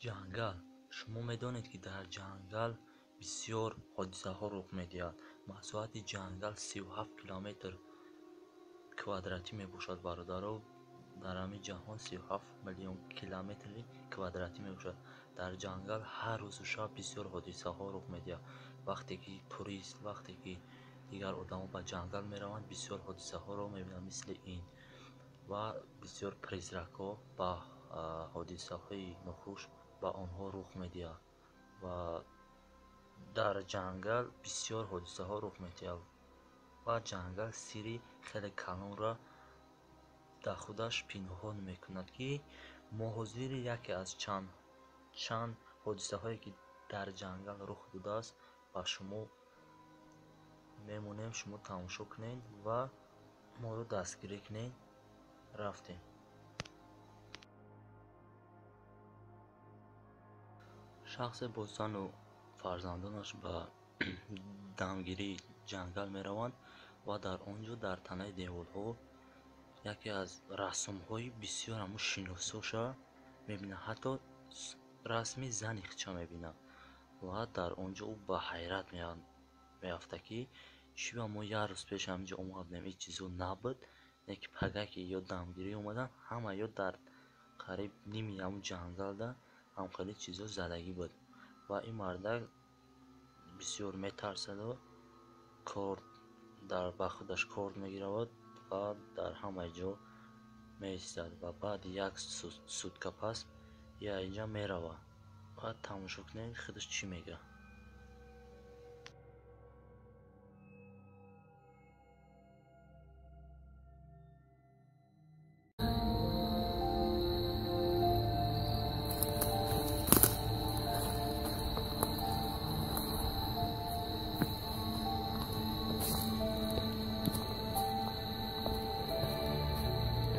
Ҷангал. Шумо медонед, ки дар ҷангал бисёр ҳодисаҳо рух медиҳад. Масоҳати ҷангал 37 километр квадратӣ мебошад, бародаро. Дар ҳамин ҷаҳон 37 миллион километри квадратӣ мебошад. Дар ҷангал ҳар рӯзу шаб бисёр ҳодисаҳо рух медиҳад. Вақте ки турист, вақте ки дигар одамо ба ҷангал мераванд, бисёр ҳодисаҳоро мебинанд, мисли ин. Ва бисёр призракҳо ба ҳодисаҳои нохуш ба онҳо рух медиҳад. Ва дар ҷангал бисёр ҳодисаҳо рух медиҳад. Ва ҷангал сирри хеле калонро дар худаш пинҳон мекунад, ки мо ҳозир яке аз чанд ҳодисаҳое, ки дар ҷангал рух додааст, ба шумо мемонем. Шумо тамошо кунед ва моро дастгирӣ кунед. Рафтем. Шахсе бо зану фарзандонаш ба дамгирии ҷангал мераванд ва дар он ҷо дар танаи деворҳо яке аз расмҳои бисёр ҳамун шиносоша мебинад, ҳатто расми зани хича мебинад ва дар он ҷо ӯ ба ҳайрат меафтад, ки чӣ ба мо як рӯз пеш ҳаминҷо омадем, ҳеҷ чизо набуд, не ки пага ки ё дамгирӣ омадан, ҳама ё дар қариб ними ҳамун ҷангалда ҳам хеле чизо задагӣ буд. Ва ин мардак бисёр метарсаду корд дар ба худаш корд мегиравад ва дар ҳамаи ҷо меистад ва баъди як сутка пас я инҷа меравад. Баъд тамошо кунед, худаш чӣ мегӯяд.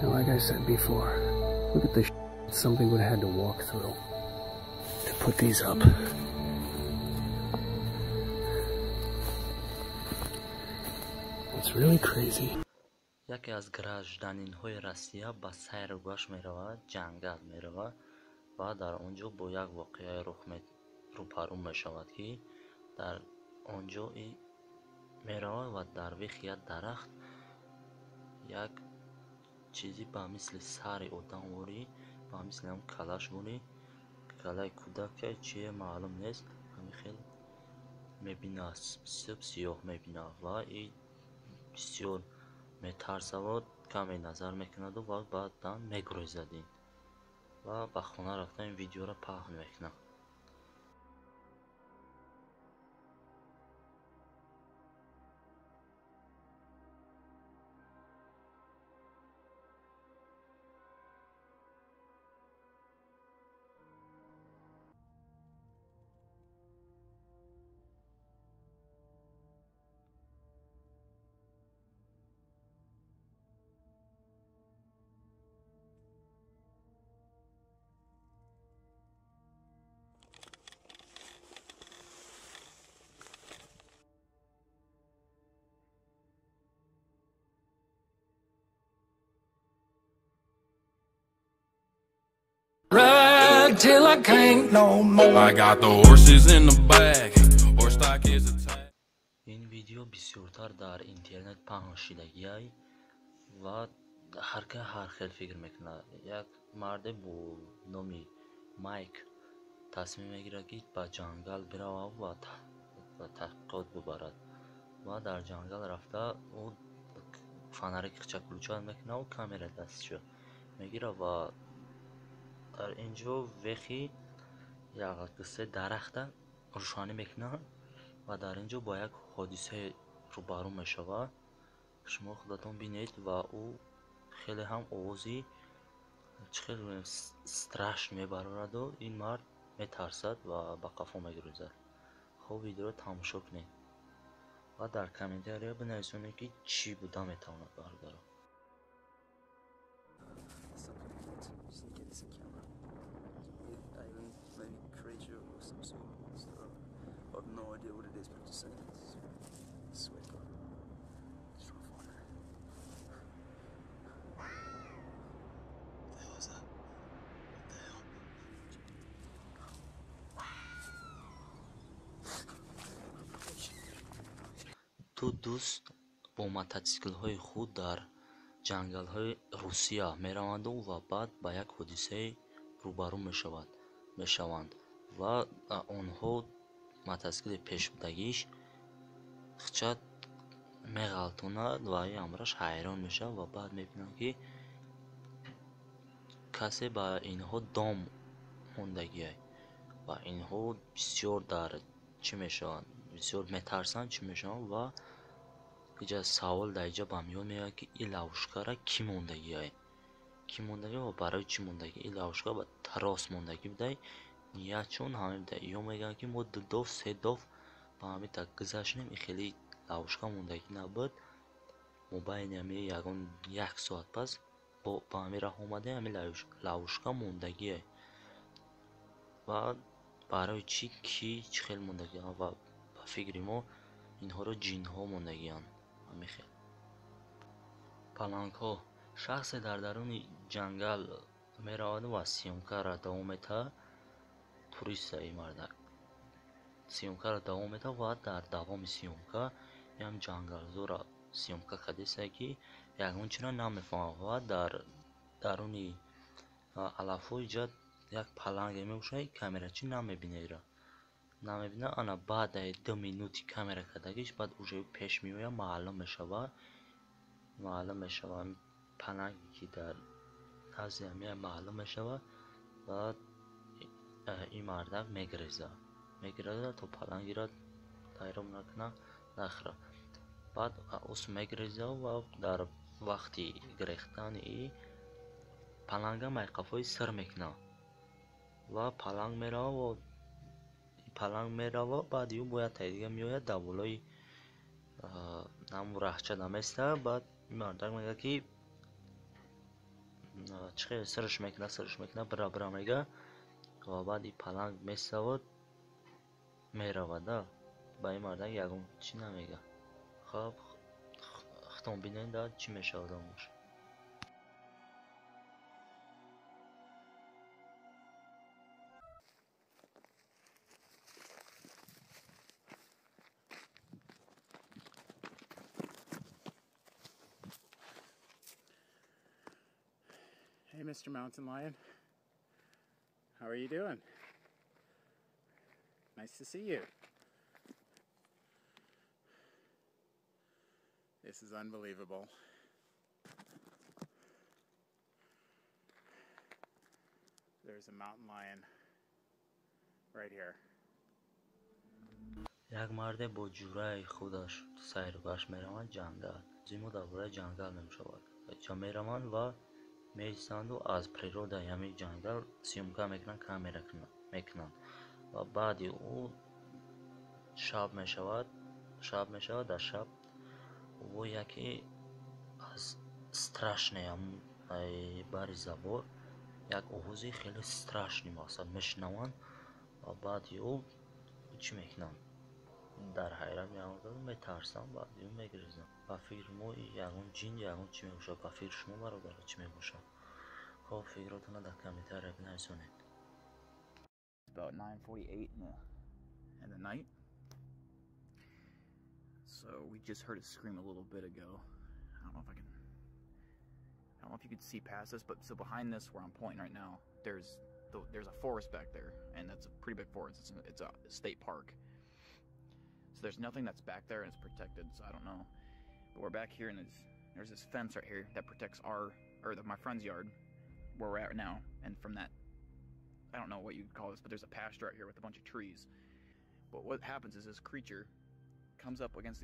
And like I said before, look at the somebody would have had to walk through to put these up. It's really crazy. Яке аз гражданинҳои Россия ба сайру гашт меравад, ҷангал меравад ва дар он ҷо бо як воқеа рӯпарӯ мешавад, ки дар он ҷо меравад ва дар вихи як дарахт як чизи ба мисли сари одамворӣ, ба мисли ҳам калашворӣ, калаи кӯдака чие маълум нест, ҳамин хел мебинад, сиб сиёҳ мебинад ва и бисёр метарсавад, каме назар мекунаду ва баъдан мегурезад ин ва ба хона рафта ин видеоро паҳн мекунад. Ride till I can't no more. I got the horses in the bag. Horse stock is attached. Ин видео бисёртар дар интернет паҳн шидагиай ва ҳар кас ҳар хел фикр мекунад. Як марде бо номи Майк тасмим мегирад, ки ба ҷангал биравад ва таҳқиқот бибарад ва дар ҷангал рафта ӯ фонарик хича ключа мекунад ва камера дасташо мегирад ва дар ин ҷо вехи як се дарахта рӯшанӣ мекунад ва дар ин ҷо бо як ҳодисае рӯбарӯ мешавад. Шумо худатон бинед ва ӯ хеле ҳам овози чӣ хел страшн мебарораду ин мард метарсад ва ба қафо мегурезад. Хуб, видеоро тамошо кунед ва дар комментария бинависонед, ки чӣ буда метавонад, бародаро. I've no idea what it is, but I'm just saying it's swear to God. Just trying to find it. What the hell is that? What the hell? Ду дӯст бо мототсиклҳои худ дар ҷангалҳои Русия мераванду ва баъд ба як ҳодисае рӯбарӯ мешаванд ва онҳо мототсикли пешбудагиш хча меғалтонад ва ҳамраш ҳайрон мешавад ва баъд мебинанд, ки касе ба инҳо дом мондагиай ва инҳо бисёр дар чӣ мешаванд, бисёр метарсанд, чӣ мешаванд ва иҷа савол дар иҷа ба миён меояд, ки ин ловушкара кӣ мондагиай, кӣ мондагӣ ва барои чӣ мондагӣ. Ин ловушка ба трос мондагӣ будай, ниятшон ҳамин будай. Ё мегӯянд, ки мо ду доф, се доф ба ҳамин так гузаштем, ин хеле ловушка мондагӣ набуд. Мобайни ҳами ягон як соат пас ба ҳамин раҳ омадем, ҳамин ловушка мондагие ва барои чӣ, кӣ, чӣ хел мондагӣ ва ба фикри мо инҳоро ҷинҳо мондагианд. Ҳамин хел. Палангҳо. Шахсе дар даруни ҷангал меравад ва съёмкаро давом метаҳад. Туриста ин мардак съёмкаро давом метаҳад ва дар давоми съёмка ям ҷангалзора съёмка кардеста, ки ягон чиро намефаҳмад ва дар даруни алафҳо иҷа як паланге мебошад, камерачӣ намебинад, ира намебинад. Ана баъд 2 минути камера кардагиш баъд уже пеш меояд, маълум мешавад, маълум мешавад паланге ки дар назди ҳамия маълум мешавад ва ин мардак мегирезад, мегирезад то палангиро тайром накунад, нахӯрад. Баъд ус мегирезад ва дар вақти гирехтани паланга майқафои сир мекунад ва паланг меравад ва паланг меравад. Баъди ӯ бояд таи дига меояд, дар болои ҳамун раҳча намеистад. Баъд ин мардак мегӯяд, ки чӣ хел сирш мекунад, сирш мекунад, бира бира мегӯяд ва баъд ин паланг месавад, меравад. Ба ин мардак ягон чӣ намегӯяд. Хоб, худтон бинед, чӣ мешавад омӯш. Hey, Mr. Mountain Lion. How are you doing? Nice to see you. This is unbelievable. There's a mountain lion right here. Як марде бо ҷураи худаш сайру гашт мераванд ҷангал. Зимо дар бораи ҷангал мешавад. Ҷа мераванд ва меистанду аз природаи ҳамин ҷангал съёмка мекунанд, камера мекунанд ва баъди ӯ шаб мешавад, шаб мешавад, дар шаб ӯ яке аз страшный бари забор як овози хеле страшный мақсад мешунаванд ва баъди ӯ чӣ мекунанд? Дар ҳайрат меамонд, метарсанд, баъди ӯ мегирезанд. Ба фикри мо ягон ҷин, ягон чӣ мебошад. Ба фикри шумо, бародаро, чӣ мебошад? Хоб, фикротонро дар комментария бинависонед. About 9:48 in the night. So we just heard a scream a little bit ago. I don't know if I can, I don't know if you could see past this, but so behind this where I'm pointing right now, there's a forest back there, and that's a pretty big forest. It's a state park. So there's nothing that's back there, and it's protected, so I don't know. But we're back here, and there's this fence right here that protects my friend's yard, where we're at now. And from that, I don't know what you'd call this, but there's a pasture out here with a bunch of trees. But what happens is this creature comes up against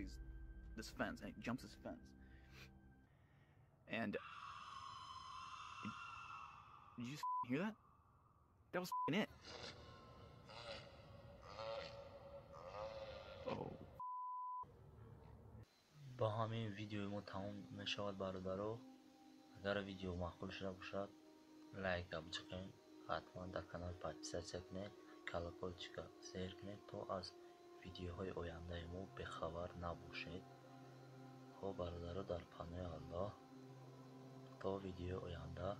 this fence, and it jumps this fence. And did you just hear that? That was it. Oh. Ба ҳамин видеои мо тамом мешавад, бародаро. Агар видео маъқул шуда бошад, лайка бичиқед, ҳатман дар канал подписаться кунед, колокольчика зер кунед, то аз видеоҳои ояндаи мо бехабар набошед. Хоб, бародаро, дар паноҳи Аллоҳ, то видеои оянда.